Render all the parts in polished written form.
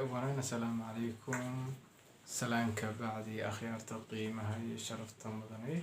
Ugu horeyn, assalaamu calaykum. Salaanka bacdi, akhyaarta qiimaha iyo sharafta mudanay,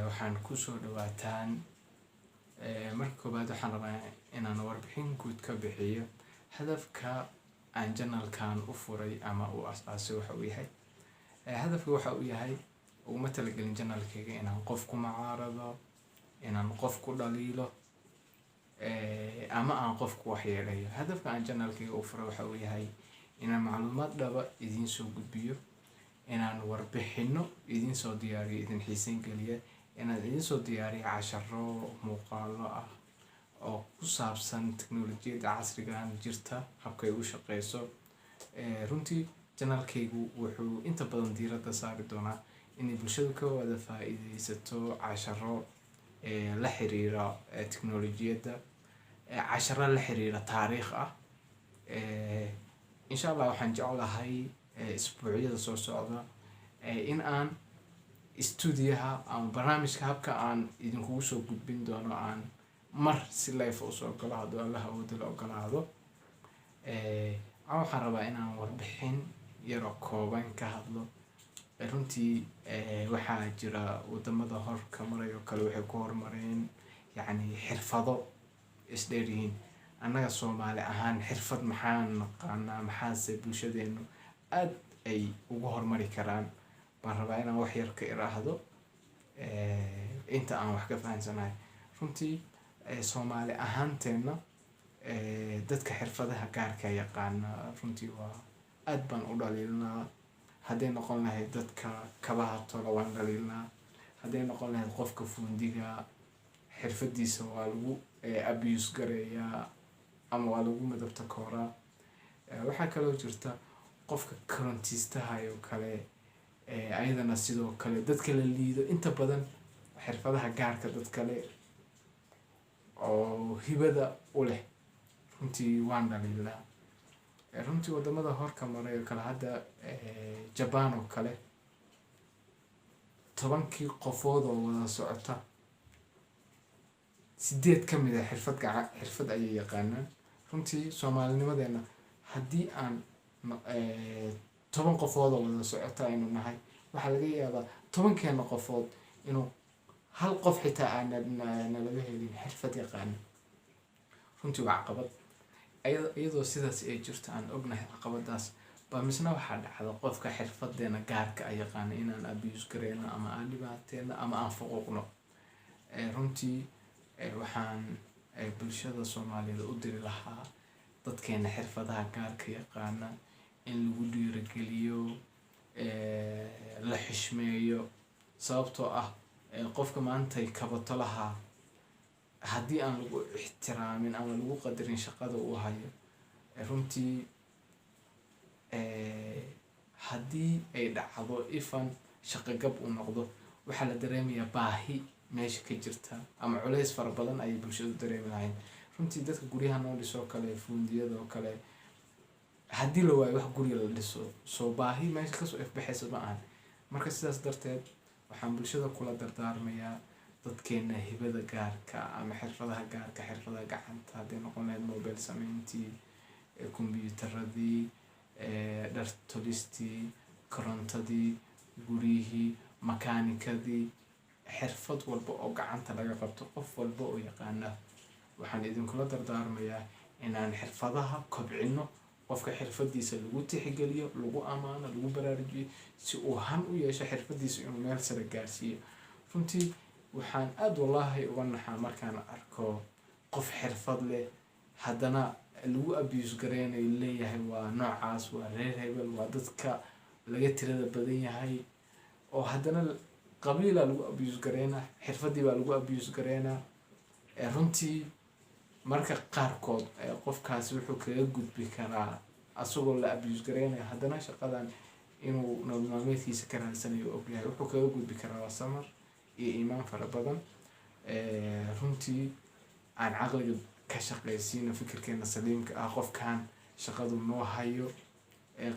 waxaan kusoo dhawaataan. Marka koobaad, waxaan rabaa inaan warbixin guud ka bixiyo hadafka aan channelkan u furay ama u asaasay. Waxa uu yahay hadafka, waxa uu yahay, uguma talagelin channelkayga inaan qof ku mucaarado, inaan qof ku dhaliilo ama aan qof ku waxyeeleeyo. Hadafka aan channelkayga u furay waxa uu yahay inaan macluumaad dhaba idiin soo gudbiyo, inaan warbixino idiin soo diyaariyo idin xiiseyn geliya, inaan idiin soo diyaariyo casharo muuqaalo ah oo ku saabsan teknolojiyadda casrigan jirta, habkay u shaqeyso. Runtii channelkaygu wuxuu inta badan diiradda saari doonaa inay bulshadu ka wada faa-iideysato casharo la xiriira teknolojiyadda, casharo la xiriira taariikh ah. Insha Allah, waxaan jeclahay isbuucyada soo socda in aan stuudiyaha ama barnaamijka habka aan idinkugu soo gudbin doono aan mar si live usoo galo, hadduu Allah awooda la ogolaado. Waxaan rabaa inaan warbixin yaroo kooban ka hadlo. Runtii waxaa jira wadamada horka maray oo kale, waxay ku horumareen, yacni, xirfado isdheer yihiin. Annaga Soomaali ahaan xirfad maxaan naqaanaa? Maxaase bulshadeenu aad ay ugu horumari karaan? Baan rabaa inaan wax yar ka iraahdo inta aan wax ka fahansanahay. Runtii Soomaali ahaanteenna, dadka xirfadaha gaarka yaqaana runtii waa aad baan u dhaliilnaa. Hadday noqon lahayd dadka kabaha tola, waan dhaliilnaa. Hadday noqon lahayd qofka fuundiga, xirfadiisa waa lagu abuse gareeyaa ama waa lagu midabta kooraa. Waxaa kaloo jirta qofka korontiistaha oo kale, ayadana sidoo kale dadka la liido. Inta badan xirfadaha gaarka dad kale oo hibada u leh runtii waan dhaliilaa. Runtii wadamada horka maray oo kale, hadda Jaban oo kale, 10kii qofood oo wada socota, sideed ka mid a xirfad gaca xirfad ayay yaqaanaan. Runtii Soomaalinimadeena, haddii aan 10 qofood oo wada socota aynu nahay, waxaa laga yaabaa 10keena qofood inuu hal qof xitaa aan nalaga helin xirfad yaqaana. Runtii waa caqabad. Iyadoo sidaas ay jirto, aan ognahay caqabadaas baa, misna waxaa dhacda qofka xirfadeena gaarka a yaqaana inaan abuse gareyno ama aan dhibaateeno ama aan fuquuqno. Runtii waxaan bulshada Soomaaliyeed u diri lahaa dadkeena xirfadaha gaarka yaqaana in lagu dhiirigeliyo, la xishmeeyo, sababtoo ah qofka maantay kabatolaha, haddii aan lagu ixtiraamin ama lagu qadarin shaqada uu hayo, runtii haddii ay dhacdo ifan shaqo gab uu noqdo, waxaa la dareemayaa baahi meesha ka jirta ama culeys fara badan ayay bulshadu dareemi lahayn. Runtii dadka guryaha noo dhisoo kale, fuundiyada oo kale, haddii la waayo wax guriga la dhiso, soo baahi meesha kasoo ifbaxaysa ma ahan. Marka sidaas darteed waxaan bulshada kula dardaarmayaa dadkeena hibada gaarka ama xirfadaha gaarka, xirfadaha gacanta, hadday noqon lahayd mobile sameyntii, kombiyuutaradii, dhar tolistii, korontadii, guryihii, makaanikadii, xirfad walba oo gacanta laga qabto, qof walba oo yaqaana, waxaan idinkula dardaarmayaa inaan xirfadaha kobcino, qofka xirfadiisa lagu tixgeliyo, lagu amaano, lagu baraarujiyo, si uu han u yeesho xirfadiisa inuu meel sare gaarsiiyo. Runtii waxaan aada wallaahi uga naxaa markaan arko qof xirfad leh, haddana lagu abuse gareynayo, leeyahay waa noocaas, waa reer hebel, waa dadka laga tirada badan yahay, oo haddana qabiilaa lagu abuse gareynaa, xirfadii baa lagu abuse gareynaa. Runtii marka qaarkood qofkaasi wuxuu kaga gudbi karaa, asagoo la abuse gareynayo haddana shaqadan inuu nolol maalmeedkiisa ka raadsanayo ogyahay, wuxuu kaga gudbi karaa waa samar iyo iimaan fara badan. Runtii aan caqliga ka shaqaysiino, fikirkeena saliimka ah, qofkan shaqadu noo hayo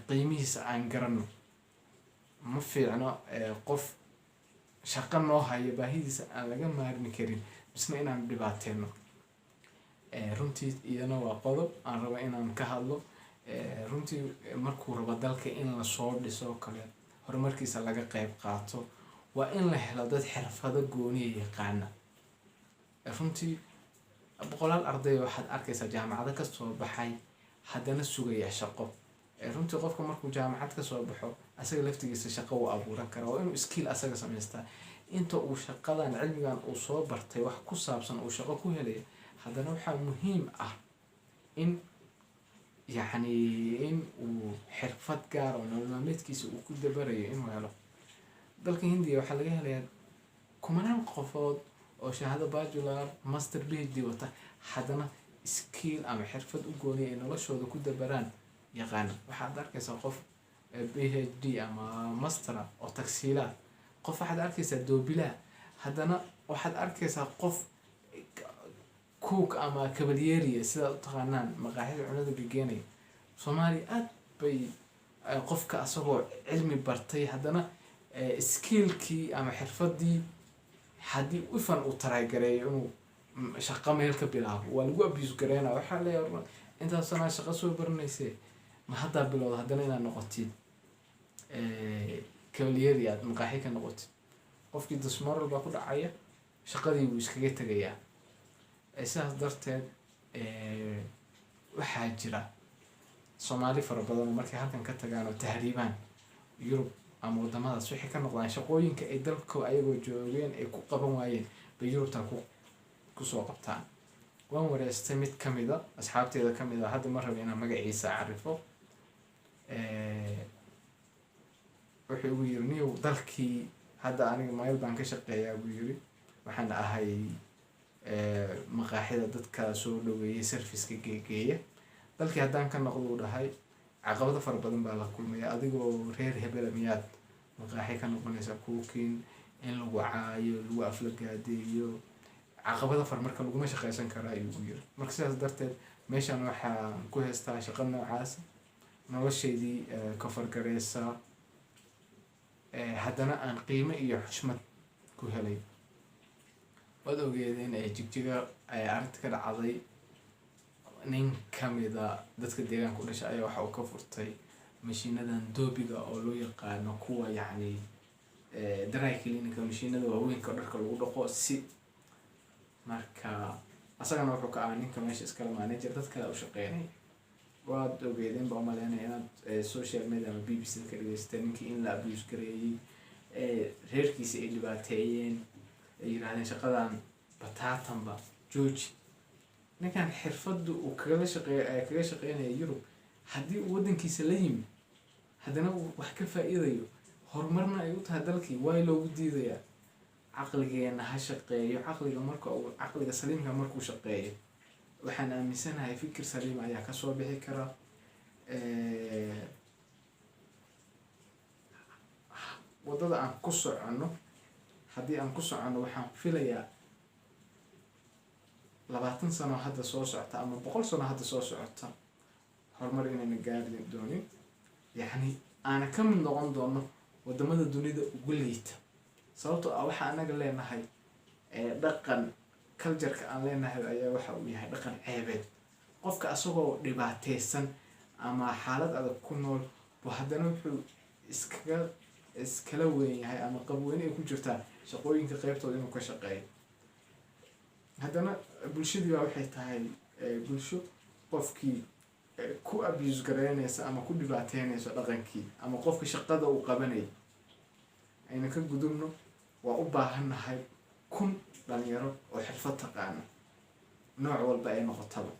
qiimihiisa aan garano. Ma fiicno qof shaqo noo hayo, baahidiisa aan laga maarmi karin, misna inaan dhibaateeno. Runtii iyana waa qodob aan rabo inaan ka hadlo. Runtii markuu rabo dalka in lasoo dhiso oo kale, horumarkiisa laga qeyb qaato, waa in la helo dad xirfado gooniya yaqaana. Runtii boqolaal arday waxaad arkaysaa jaamacado kasoo baxay, haddana sugaya shaqo. Runtii qofka markuu jaamacad kasoo baxo, asaga laftigiisa shaqo uu abuuran karaa. Waa inuu skill asaga samaystaa inta uu shaqadan, cilmigan uu soo bartay wax ku saabsan uu shaqo ku helayo. Haddana waxaa muhiim ah in, yacni, in uu xirfad gaar oo nolol maalmeedkiisa uu ku dabarayo inuu helo. Dalka Hindiya waxaa laga helayaa kumanaan qofood oo shahaado bachelor, master, PhD wata, haddana skill ama xirfad u gooniya ay noloshooda ku dabaraan yaqaana. Waxaad arkaysaa qof PhD ama master oo tagsiilaa, qof waxaad arkaysaa doobilaa, haddana waxaad arkaysaa qof cook ama kabalyeeriya, sidaad u taqaanaan, maqaaxida cunada gegeenaya. Soomaaliya aad bay qofka asagoo cilmi bartay, haddana skillkii ama xirfadii haddii ifan uu try gareeyo inuu shaqo meel ka bilaabo, waa lagu abuse gareynaya. Waxaa leeyahay, "Intaas sanaa shaqo soo baranayse, ma haddaa bilowda haddana inaad noqotid kabalyeeri, aad maqaaxi ka noqotid?" Qofkii dismoral baa ku dhacaya, shaqadii wuu iskaga tegayaa. Sidaas darteed waxaa jira Soomaali fara badan oo markay halkan ka tagaan oo tahriibaan Yurub ama wadamadaas, waxay ka noqdaan shaqooyinka ay dalka ayagoo joogeen ay ku qaban waayeen bay Yurubtan kusoo qabtaan. Waan wareystay mid kamida asxaabteeda kamid a, hadda ma rabo inaan magaciisa carifo. Wuxuu igu yiri, "Niyow, dalkii hadda aniga meel baan ka shaqeeyaa," buu yiri. "Waxaan ahay maqaaxida dadka soo dhaweeyay, serviceka geegeeya. Dalkii haddaan ka noqdo," uu dhahay, "caqabado fara badan baa la kulmaya. Adigoo reer hebela miyaad maqaaxi ka noqonaysaa cooking? In lagu caayo, lagu aflagaadeeyo, caqabado fara, marka laguma shaqeysan kara," ayuu igu yiri. "Marka sidaas darteed meeshan waxaan ku haystaa shaqo noocaas, noloshaydii cover gareysa, haddana aan qiimo iyo xushmad ku helay." Waad ogeedeen ee Jigjiga arrinta ka dhacday. Nin kamida dadka deegaanka u dhashay ayaa waxa uu ka furtay mashiinadan doobiga oo loo yaqaano kuwa, yacni, dry cleaning, mashiinada waaweynka oo dharka lagu dhaqo si. Marka asagana wuxuu ka ahaa ninka meesha iskala manager, dad kale u shaqeynay. Waad ogeedeen baa umaleynaya inaad social media ama BBC ka dhegeysateen ninkii in la abuse gareeyey, reerkiisa ay dhibaateeyeen, ay yiraahdeen, "Shaqadan bataatanba jooji." Ninkan xirfadda uu kagala shaqeey kaga shaqeynaya Yurub, haddii uu waddankiisa la yimid, haddana uu wax ka faa-iidayo, horumarna ay u tahay dalkii, waa loogu diidayaa. Caqligeena ha shaqeeyo. Caqliga marka uu, caqliga saliimka markuu shaqeeyo, waxaan aaminsanahay fikir saliima ayaa kasoo bixi kara. Waddada aan ku soconno haddii aan ku soconno, waxaan filayaa 20 sano hadda soo socota ama 100 sano hadda soo socota horumar inayna gaari doonin, yacni aana ka mid noqon doono wadamada dunida ugu liita, sababtoo ah waxa anaga leenahay dhaqan, cultureka aan leenahay ayaa waxa uu yahay dhaqan ceebeed. Qofka asagoo dhibaateysan ama xaalad adag ku nool bu haddana wuxuu iskaga iskala weyn yahay ama qabweyne ay ku jirtaa shaqooyinka qeybtooda inuu ka shaqeeyo. Haddana bulshadii baa waxay tahay bulsho qofkii ku abuse gareynaysa ama ku dhibaateynayso dhaqankii ama qofka shaqada uu qabanayay. Ayna ka gudubno. Waa u baahannahay 1000 dhalinyaro oo xirfad taqaana, nooc walba ay noqotaba.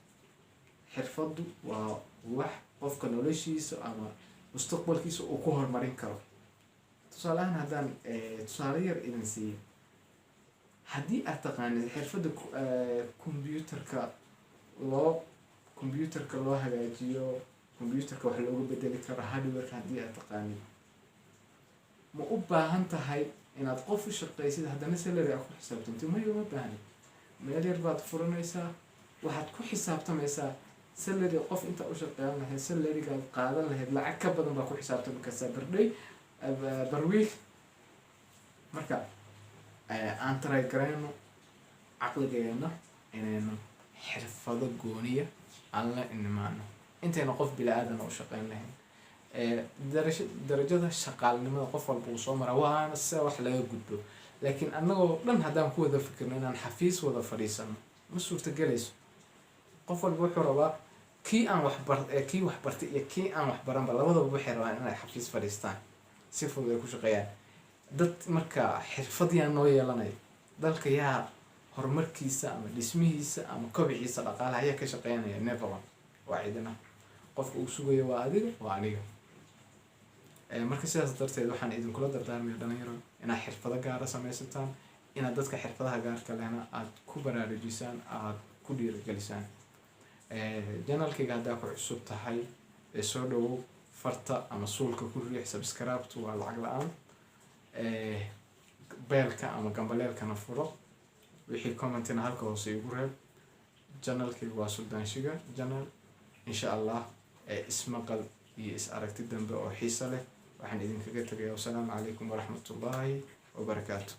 Xirfaddu waa wax qofka noloshiisa ama mustaqbalkiisa uu ku horumarin karo. Tusaale ahaan, haddaan tusaale yar idin siiyo, haddii aad taqaanid xirfadda computerka loo hagaajiyo, computerka wax looga bedeli karo, hardwareka haddii aad taqaanid, ma u baahan tahay inaad qof u shaqeysid, haddana salary aad ku xisaabtantid? Maya, uma baahni. Meel yar baad furanaysaa, waxaad ku xisaabtamaysaa salary qof intaa u shaqeyn lahayd, salarygaad qaadan lahayd lacag ka badan baa ku xisaabtami kartaa per day, per week. Marka aan try garayno caqligeena inaynu xirfado gooniya aan la imaano. Intayna qof bili-aadana u shaqeyn lahayn. Darajada shaqaalnimada qof walba uu soo maraa, waana sida wax laga gudbo. Laakiin annagoo dhan haddaan ku wada fikirno inaan xafiis wada fadhiisano, ma suurtagelayso. Qof walba wuxuu rabaa, kii aan waxbar, kii waxbartay iyo kii aan waxbaranba, labadaba waxay rabaan inay xafiis fadhiistaan, si fudud ay ku shaqeeyaan. Dad marka xirfad yaa noo yeelanaya? Dalka yaa horumarkiisa ama dhismihiisa ama kobiciisa dhaqaalaha ayaa ka shaqeynaya? Never one. Waa cidina. Qofka uu sugayo waa adiga, waa aniga. Marka sidaas darteed waxaan idinkula dardaarmaya, dhalinyaro, inaad xirfado gaara sameysataan, inaad dadka xirfadaha gaarka lehna aad ku baraarujisaan, aad ku dhiirigelisaan. Channelkayga haddaa ku cusub tahay, soo dhawow. Farta ama suulka ku riix subscribe-tu, waa lacag la-aan. Bellka ama gambaleelkana furo. Wixii commentina halka hoose igu reeb. Channelkayga waa Suldaanshiga Channel. Insha Allah, ismaqal iyo is aragti dambe oo xiiso leh. Waxaan idinkaga tagaya wasalaamu calaykum waraxmatullaahi wabarakaatu.